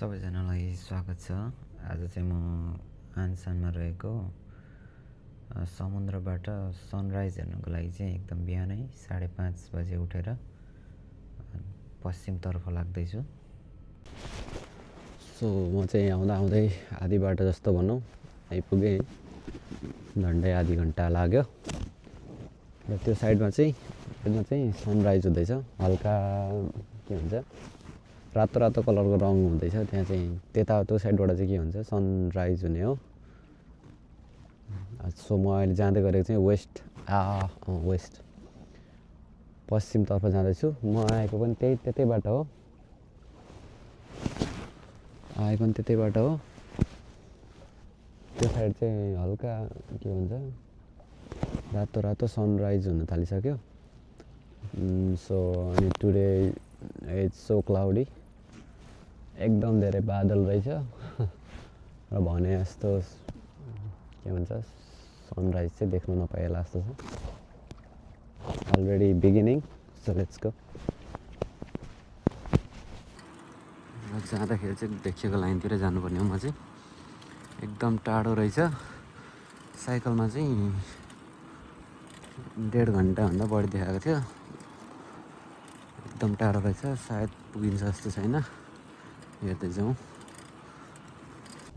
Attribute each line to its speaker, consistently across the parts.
Speaker 1: सबैजनालाई स्वागत छ। आज चाहिँ म आनसानमा रहेको समुद्रबाट सनराइज हेर्नुको लागि चाहिँ एकदम बिहानै 5:30 बजे उठेर पश्चिमतर्फ लाग्दैछु।
Speaker 2: सो म चाहिँ आउँदै आधी बाटो जस्तो भनौँ आइपुगेँ। झन्डै आधी घन्टा लाग्यो र त्यो साइडमा चाहिँ सनराइज हुँदैछ। हल्का के भन्छ रातो रातो कलरको रङ हुँदैछ त्यहाँ चाहिँ। त्यो साइडबाट चाहिँ के हुन्छ सनराइज हुने हो। सो म अहिले जाँदै गरेको चाहिँ वेस्ट पश्चिमतर्फ जाँदैछु। म आएको पनि त्यतै बाटो हो। त्यो साइड चाहिँ हल्का के भन्छ रातो रातो सनराइज हुन थालिसक्यो। सो अनि टुडे इट्स सो क्लाउडी, एकदम धेरै बादल रहेछ र भने जस्तो के भन्छ सनराइज चाहिँ देख्नु नपाएला जस्तो छ। Already beginning, so let's go. जाँदाखेरि चाहिँ देखिएको लाइनतिर जानुपर्ने हो। म चाहिँ एकदम टाढो रहेछ। साइकलमा चाहिँ 1.5 घन्टाभन्दा बढी देखाएको थियो। एकदम टाढो रहेछ, सायद पुगिन्छ जस्तो छैन। हेर्दै जाउँ।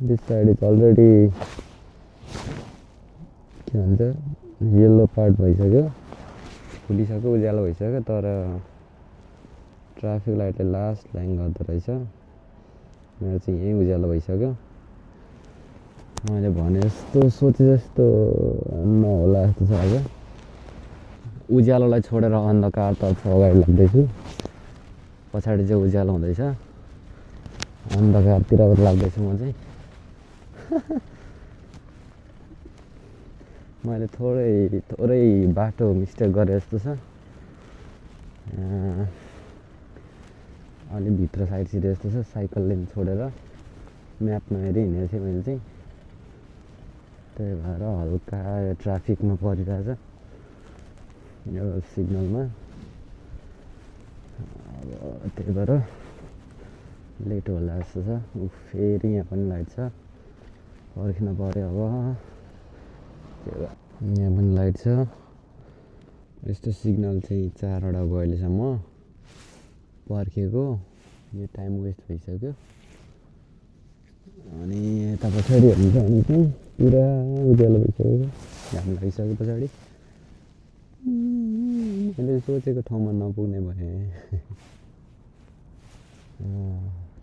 Speaker 2: दिस साइड इज अलरेडी के भन्छ येल्लो पार्ट भइसक्यो, फुलिसक्यो, उज्यालो भइसक्यो। तर ट्राफिक लाइटले लास्ट लाइन गर्दो रहेछ। मेरो चाहिँ यहीँ उज्यालो भइसक्यो। मैले भने जस्तो सोचे जस्तो नहोला जस्तो छ। आज उज्यालोलाई छोडेर अन्धकारतर्फ अगाडि लाग्दैछु। पछाडि चाहिँ उज्यालो हुँदैछ, अन्धकारतिर लाग्दैछु म चाहिँ। मैले थोरै बाटो मिस्टेक गरेँ जस्तो छ। अलि भित्र साइड सिधे जस्तो छ। साइकल लेन छोडेर म्यापमा हेरी हिँडेको थिएँ मैले चाहिँ। त्यही भएर हल्का ट्राफिकमा परिरहेछ यो सिग्नलमा। अब त्यही भएर लेट होला जस्तो छ। फेरि यहाँ पनि लाइट छ, पर्खिन पऱ्यो अब। यहाँ पनि लाइट छ। यस्तो सिग्नल चाहिँ 4वटा भयो अहिलेसम्म पर्खेको। यो टाइम वेस्ट भइसक्यो। अनि यता पछाडि हेर्नु छ भने चाहिँ पुरा उज्यालो भइसक्यो, घाम लागिसक्यो पछाडि। मैले सोचेको ठाउँमा नपुग्ने भएँ।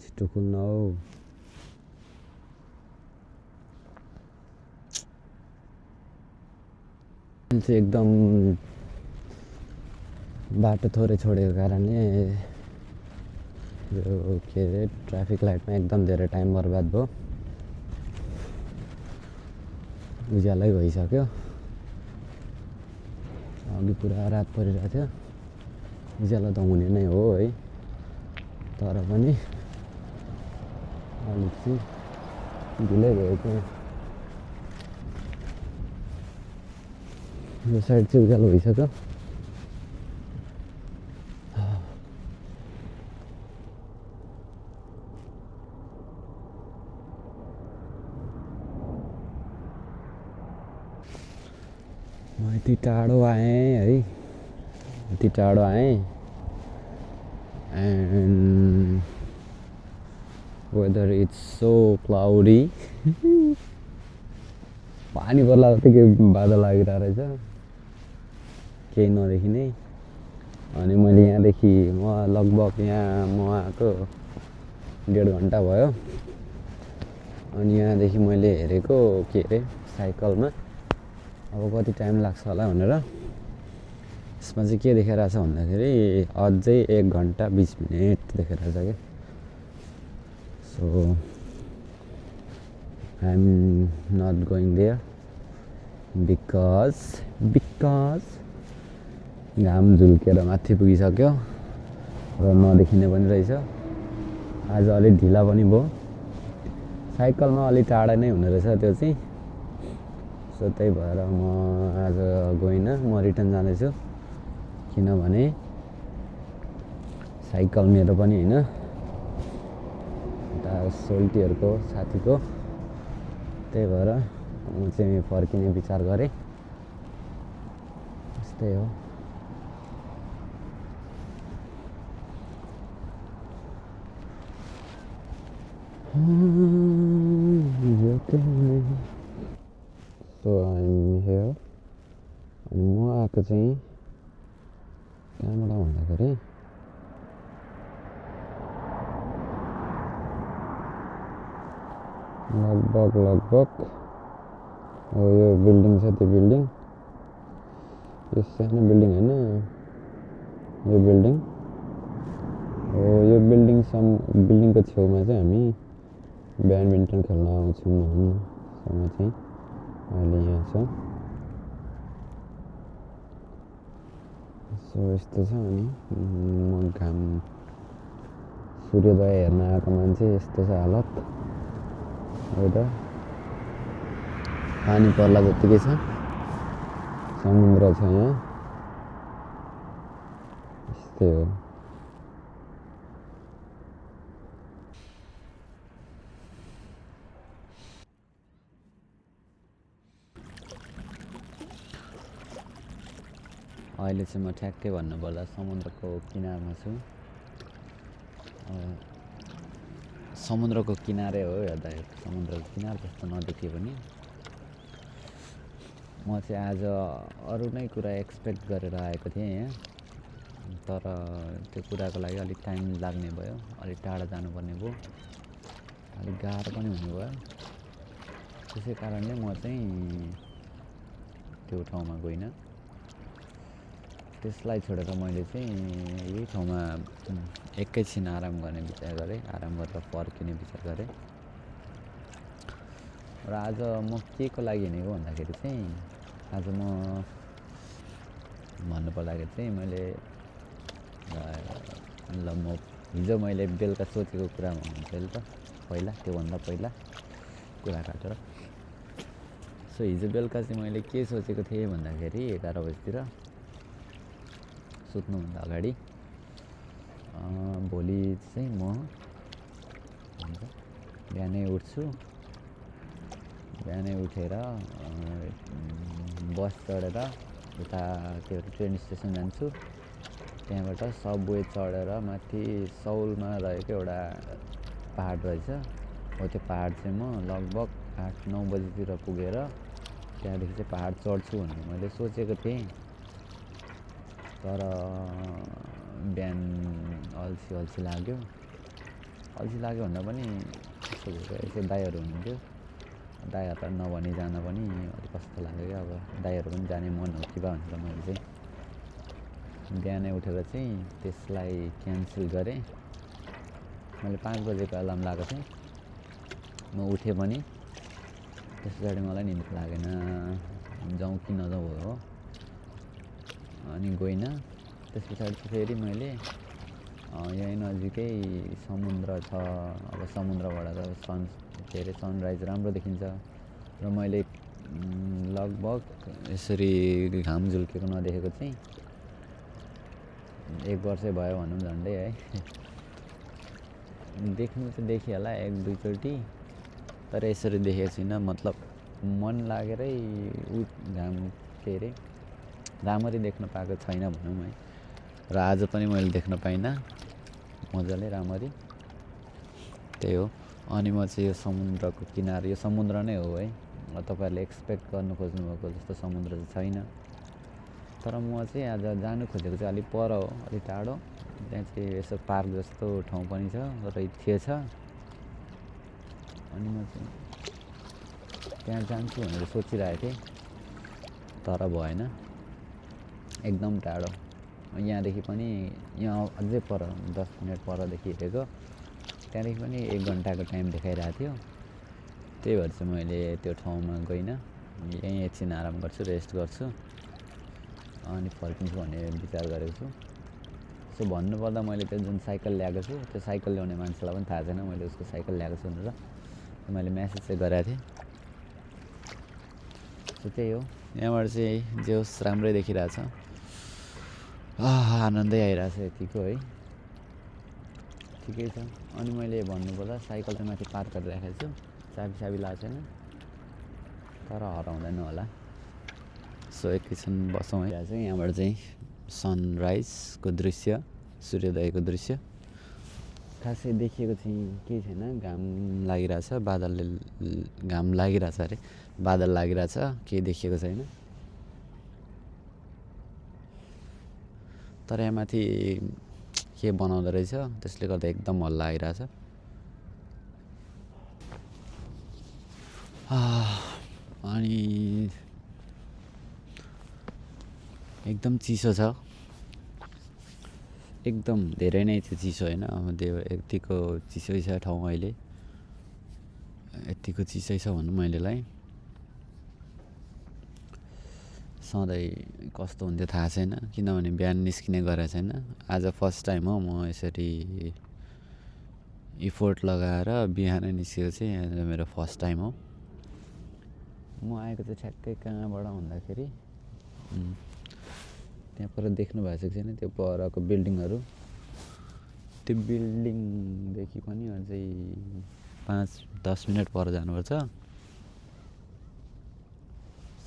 Speaker 2: छिटो खुल्न हौ। चाहिँ एकदम बाटो थोरै छोडेको कारणले यो के अरे ट्राफिक लाइटमा एकदम धेरै टाइम बर्बाद भयो। उज्यालै भइसक्यो। अघि पुरा रात परिरहेको थियो। उज्यालो त हुने नै हो है, तर पनि अलिक चाहिँ ढिलै भयो क्या। यो साइड चाहिँ उज्यालो भइसक्यो। म यति टाढो आएँ है, यति टाढो आएँ and whether it's so cloudy. पानी पर्ला जस्तो के बादल लागिरहेको रहेछ, केही नदेखिने। अनि मैले यहाँदेखि लगभग यहाँ म आएको 1.5 घन्टा भयो। अनि यहाँदेखि मैले हेरेको के अरे साइकलमा अब कति टाइम लाग्छ होला भनेर। यसमा चाहिँ के देखाइरहेको छ भन्दाखेरि अझै 1 घन्टा 20 मिनट देखाइरहेको छ क्या। So I am not going there because घाम झुल्केर माथि पुगिसक्यो र नदेखिने पनि रहेछ। आज अलिक ढिला पनि भयो। साइकलमा अलिक टाढा नै हुने रहेछ त्यो चाहिँ। सो त्यही भएर म आज गइनँ, म रिटर्न जाँदैछु। किनभने साइकल मेरो पनि होइन, यता सोल्टीहरूको साथीको, त्यही भएर म चाहिँ फर्किने विचार गरेँ। त्यस्तै हो। So I'm here. अनि म आएको चाहिँ कहाँबाट भन्दाखेरि लगभग हो यो बिल्डिङ छ, त्यो बिल्डिङ, यो सानो बिल्डिङ होइन, यो बिल्डिङ हो। यो बिल्डिङको छेउमा चाहिँ हामी ब्याडमिन्टन खेल्न आउँछौँ भन्नेसँग चाहिँ अहिले यहाँ छ। सो यस्तो छ। अनि म सूर्योदय हेर्न आएको मान्छे, यस्तो छ हालत। वेदर पानी पर्ला जत्तिकै छ, समुद्र छ यहाँ, यस्तै हो। अहिले चाहिँ म ठ्याक्कै भन्नुपर्दा समुद्रको किनारमा छु। समुद्रको किनारै हो, हेर्दाखेरि समुद्रको किनार जस्तो नदेखिए पनि म चाहिँ आज अरू नै कुरा एक्सपेक्ट गरेर आएको थिएँ यहाँ, तर त्यो कुराको लागि अलिक टाइम लाग्ने भयो, अलिक टाढा जानुपर्ने भयो, अलिक गाह्रो पनि हुने भयो। त्यसै कारणले म चाहिँ त्यो ठाउँमा गइनँ। त्यसलाई छोडेर मैले चाहिँ यही ठाउँमा एकैछिन आराम गर्ने विचार गरेँ, आराम गरेर फर्किने विचार गरेँ। र आज म के को लागि हिँडेको भन्दाखेरि चाहिँ आज म भन्नुपर्दाखेरि चाहिँ मैले म हिजो मैले बेलुका सोचेको कुरा भन्नु पऱ्यो त पहिला, त्योभन्दा पहिला कुरा काटेर। सो हिजो बेलुका चाहिँ मैले के सोचेको थिएँ भन्दाखेरि 11 बजीतिर सुत्नुभन्दा अगाडि भोलि चाहिँ म बिहानै उठ्छु, बिहानै उठेर बस चढेर उता के भन्छ ट्रेन स्टेसन जान्छु, त्यहाँबाट सबवे चढेर माथि सौलमा रहेको एउटा पहाड रहेछ, हो त्यो पहाड चाहिँ म लगभग 8-9 बजीतिर पुगेर त्यहाँदेखि चाहिँ पहाड चढ्छु भनेर मैले सोचेको थिएँ। तर बिहान अल्छी लाग्यो भन्दा पनि यसो दाइहरू हुनुहुन्थ्यो, दाइहरूलाई नभनी जान पनि अलिक कस्तो लाग्यो क्या। अब दाइहरू पनि जाने मन हो कि बा भनेर मैले चाहिँ बिहानै उठेर चाहिँ त्यसलाई क्यान्सल गरेँ। मैले 5 बजेको अलार्म लगाएको थिएँ, म उठेँ पनि त्यस पछाडि मलाई निद्रा लागेन, जाउँ कि नजाउँ हो, अनि गइनँ। त्यस पछाडि फेरि मैले यहीँ नजिकै समुद्र छ, अब समुद्रबाट त सनराइज राम्रो देखिन्छ र मैले लगभग यसरी घाम झुल्केको नदेखेको चाहिँ 1 वर्षै भयो भनौँ झन्डै है। देख्नु चाहिँ देखिहाल्ला 1-2 चोटि, तर यसरी देखेको छुइनँ। मतलब मन लागेरै घाम के अरे राम्ररी देख्न पाएको छैन भनौँ है। र आज पनि मैले देख्न पाइनँ मजाले राम्ररी, त्यही हो। अनि म चाहिँ यो समुद्रको किनार, यो समुद्र नै हो है, तपाईँहरूले एक्सपेक्ट गर्नु खोज्नुभएको जस्तो समुद्र चाहिँ छैन। तर म चाहिँ आज जानु खोजेको चाहिँ अलिक पर हो, अलिक टाढो, त्यहाँ चाहिँ यसो पार्क जस्तो ठाउँ पनि छ र थिएछ। अनि म चाहिँ त्यहाँ जान्छु भनेर सोचिरहेको थिएँ, तर भएन, एकदम टाढो। यहाँदेखि पनि यहाँ अझै पर 10 मिनट परदेखि हेरेको, त्यहाँदेखि पनि 1 घन्टाको टाइम देखाइरहेको थियो। त्यही भएर चाहिँ मैले त्यो ठाउँमा गइनँ, यहीँ एकछिन आराम गर्छु, रेस्ट गर्छु, अनि फर्किन्छु भन्ने विचार गरेको छु। सो भन्नुपर्दा मैले त्यो जुन साइकल ल्याएको छु, त्यो साइकल ल्याउने मान्छेलाई पनि थाहा छैन मैले उसको साइकल ल्याएको छु भनेर। मैले म्यासेज चाहिँ गरेको थिएँ। सो त्यही हो, यहाँबाट चाहिँ जे होस् राम्रै देखिरहेछ, आनन्दै आइरहेछ यतिको है, ठिकै छ। अनि मैले भन्नुपर्दा साइकल चाहिँ माथि पार्क गरेर राखेको छु, चाबी लगाएको छैन, तर हराउँदैन होला। सो एकैछिन बसौँ है। यहाँ चाहिँ यहाँबाट चाहिँ सनराइजको दृश्य, सूर्योदयको दृश्य खासै देखिएको चाहिँ केही छैन। घाम लागिरहेछ, घाम लागिरहेछ अरे, बादल लागिरहेछ, केही देखिएको छैन। तर यहाँ माथि के बनाउँदो रहेछ, त्यसले गर्दा एकदम हल्ला आइरहेछ। अनि एकदम चिसो छ, एकदम धेरै नै चिसो होइन, अब त्यो यतिको चिसै छ ठाउँ अहिले, यतिको चिसै छ भनौँ अहिलेलाई। सधैँ कस्तो हुन्थ्यो थाहा छैन, किनभने बिहान निस्किने गरेको छैन। आज फर्स्ट टाइम हो म यसरी इफोर्ट लगाएर बिहानै निस्केको चाहिँ, आज मेरो फर्स्ट टाइम हो। म आएको चाहिँ ठ्याक्कै कहाँबाट भन्दाखेरि त्यहाँ पर देख्नु भएको छैन, त्यो परको बिल्डिङहरू, त्यो बिल्डिङदेखि पनि अझै 5-10 मिनट पर जानुपर्छ।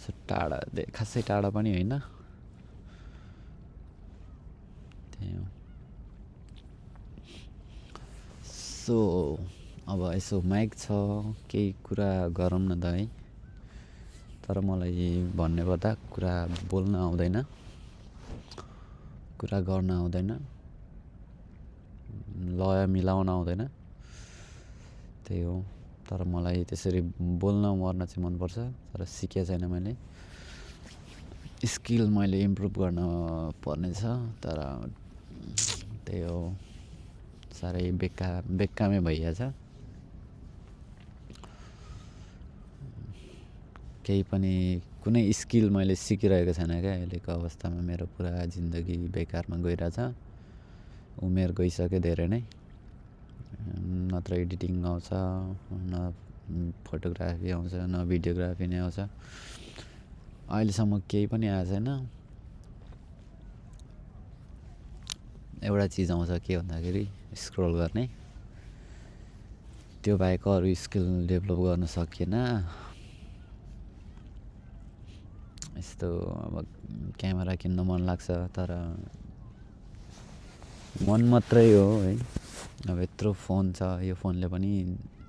Speaker 2: सो टाढा, खासै टाढा पनि होइन, त्यही हो। सो अब यसो माइक छ, केही कुरा गरौँ न त है। तर मलाई भन्ने पर्दा कुरा बोल्न आउँदैन, कुरा गर्न आउँदैन, लय मिलाउन आउँदैन, त्यही हो। तर मलाई त्यसरी बोल्न मर्न चाहिँ मनपर्छ, तर सिकेको छैन मैले। स्किल मैले इम्प्रुभ गर्न पर्नेछ, तर त्यही हो, साह्रै बेकामै भइहाल्छ। केही पनि कुनै स्किल मैले सिकिरहेको छैन क्या अहिलेको अवस्थामा। मेरो पुरा जिन्दगी बेकारमा गइरहेछ। उमेर गइसक्यो धेरै नै, नत्र एडिटिङ आउँछ, न फोटोग्राफी आउँछ, न भिडियोग्राफी नै आउँछ। अहिलेसम्म केही पनि आएको छैन। एउटा चिज आउँछ, के भन्दाखेरि स्क्रोल गर्ने, त्यो बाहेक अरू स्किल डेभलप गर्न सकिएन। यस्तो अब क्यामेरा किन्न मन लाग्छ, तर मन मात्रै हो है। अब यत्रो फोन छ, यो फोनले पनि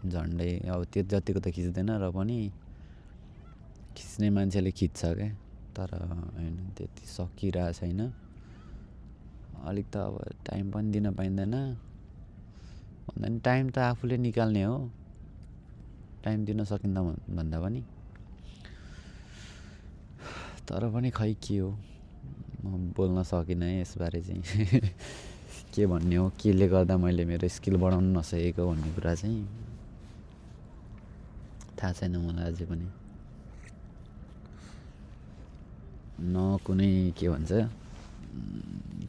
Speaker 2: झन्डै अब त्यो जतिको त खिच्दैन, र पनि खिच्ने मान्छेले खिच्छ क्या, तर होइन त्यति सकिरहेको छैन। अलिक त अब टाइम पनि दिन पाइँदैन, भन्दा नि टाइम त आफूले निकाल्ने हो, टाइम दिन सकिँदा भन्दा पनि। तर पनि खै के हो, म बोल्न सकिनँ है यसबारे चाहिँ। के भन्ने हो, केले गर्दा मैले मेरो स्किल बढाउन नसकेको भन्ने कुरा चाहिँ थाहा छैन मलाई अझै पनि। न कुनै के भन्छ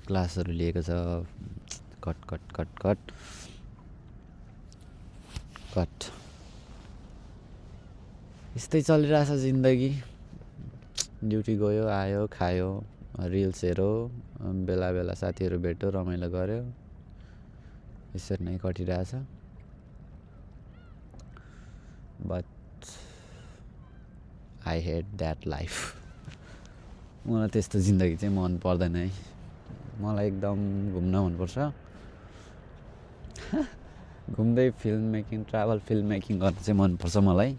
Speaker 2: क्लासहरू लिएको छ, cut cut cut cut cut, यस्तै चलिरहेछ जिन्दगी। ड्युटी गयो, आयो, खायो, रिल्स हेऱ्यो, बेला बेला साथीहरू भेट्यो, रमाइलो गऱ्यो, यसरी नै कटिरहेछ। But I hate that life. मलाई त्यस्तो जिन्दगी चाहिँ मन पर्दैन है। मलाई एकदम घुम्न मनपर्छ, घुम्दै film making, travel film making गर्न चाहिँ मनपर्छ मलाई।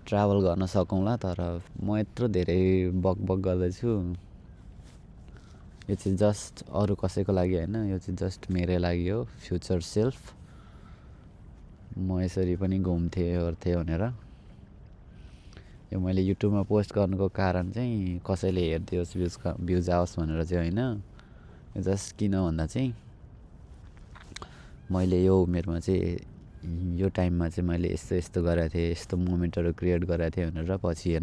Speaker 2: ट्राभल गर्न सकौँला, तर म यत्रो धेरै बक गर्दैछु, यो चाहिँ जस्ट अरू कसैको लागि होइन, यो चाहिँ जस्ट मेरै लागि हो, फ्युचर सेल्फ। म यसरी पनि घुम्थेँ ओर्थेँ भनेर। यो मैले युट्युबमा पोस्ट गर्नुको कारण चाहिँ कसैले हेरिदियोस्, भ्युज आओस् भनेर चाहिँ होइन। जस्ट किन भन्दा चाहिँ मैले यो उमेरमा चाहिँ, यो टाइममा चाहिँ मैले यस्तो यस्तो गरेको थिएँ, यस्तो मोमेन्टहरू क्रिएट गरेको थिएँ भनेर पछि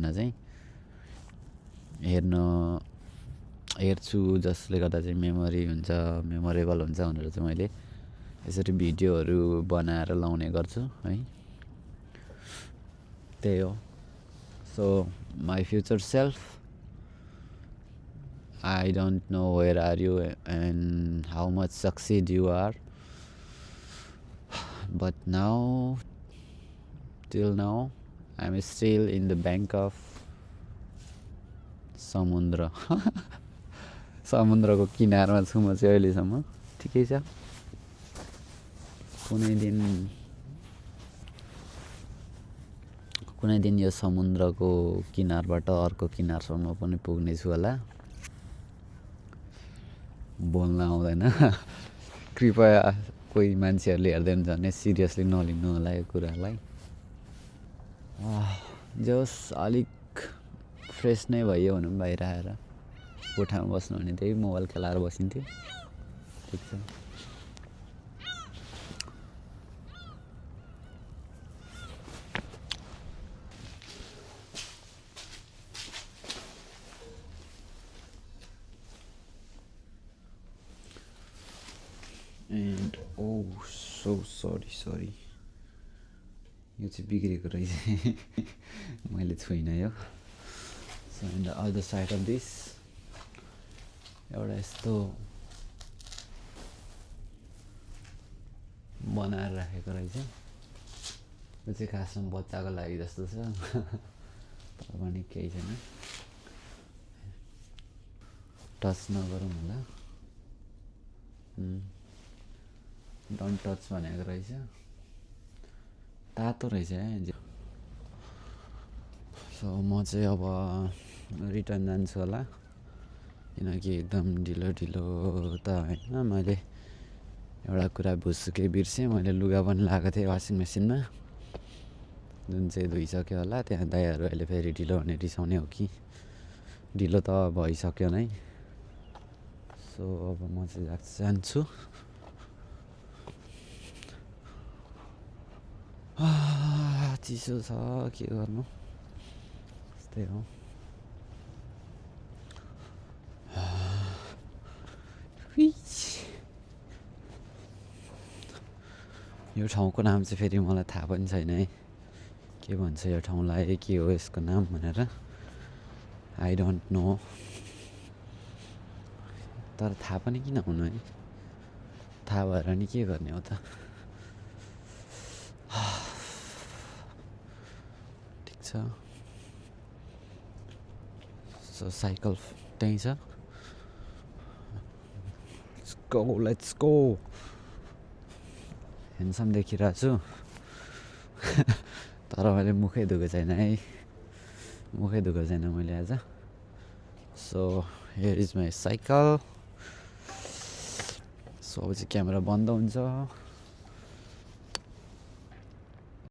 Speaker 2: हेर्छु, जसले गर्दा चाहिँ मेमोरी हुन्छ, मेमोरेबल हुन्छ भनेर चाहिँ मैले यसरी भिडियोहरू बनाएर लाउने गर्छु है। त्यही हो। So my future self, I don't know where are you and how much succeed you are, but now, till now, I'm still in the bank of समुद्र समुद्रको किनारमा छु म चाहिँ अहिलेसम्म। ठिकै छ, कुनै दिन यो समुद्रको किनारबाट अर्को किनारसम्म पनि पुग्नेछु होला। बोल्न आउँदैन कृपया कोही मान्छेहरूले हेर्दै हुन्छ भने सिरियसली नलिनु होला यो कुरालाई। जस अलिक फ्रेस नै भयो भनौँ, बाहिर आएर कोठामा बस्नु भने त्यही मोबाइल खेलाएर बसिन्थ्यो। ठिक छ, एन्ड सो सरी यो चाहिँ बिग्रेको रहेछ मैले छुइनँ यो। So and other side of this एउटा यस्तो बनाएर राखेको रहेछ। यो चाहिँ खासमा बच्चाको लागि जस्तो छ तर पनि केही छैन, टच नगरौँ होला। डन्ट टच भनेको रहेछ, तातो रहेछ है। सो म चाहिँ अब रिटर्न जान्छु होला, किनकि एकदम ढिलो त होइन। मैले एउटा कुरा भुसुकै बिर्सेँ, मैले लुगा पनि लगाएको थिएँ वासिङ मेसिनमा, जुन चाहिँ धोइसक्यो होला। त्यहाँ दाइहरू अहिले फेरि ढिलो भने रिसाउने हो कि, ढिलो त भइसक्यो नै। सो अब म चाहिँ जान्छु। चिसो छ, के गर्नु, त्यस्तै हो। यो ठाउँको नाम चाहिँ फेरि मलाई थाहा पनि छैन है, के भन्छ यो ठाउँलाई, के हो यसको नाम भनेर, आई डोन्ट नो। तर थाहा पनि किन हुनु है, थाहा भएर नि के गर्ने हो त। ठिक छ, सो साइकल त्यहीँ छ, लेट्स गो। ह्यान्डसम देखिरहेको छु तर मैले मुखै धुएको छैन है, मुखै धुएको छैन मैले आज। So here is my cycle. So अब चाहिँ क्यामेरा बन्द हुन्छ।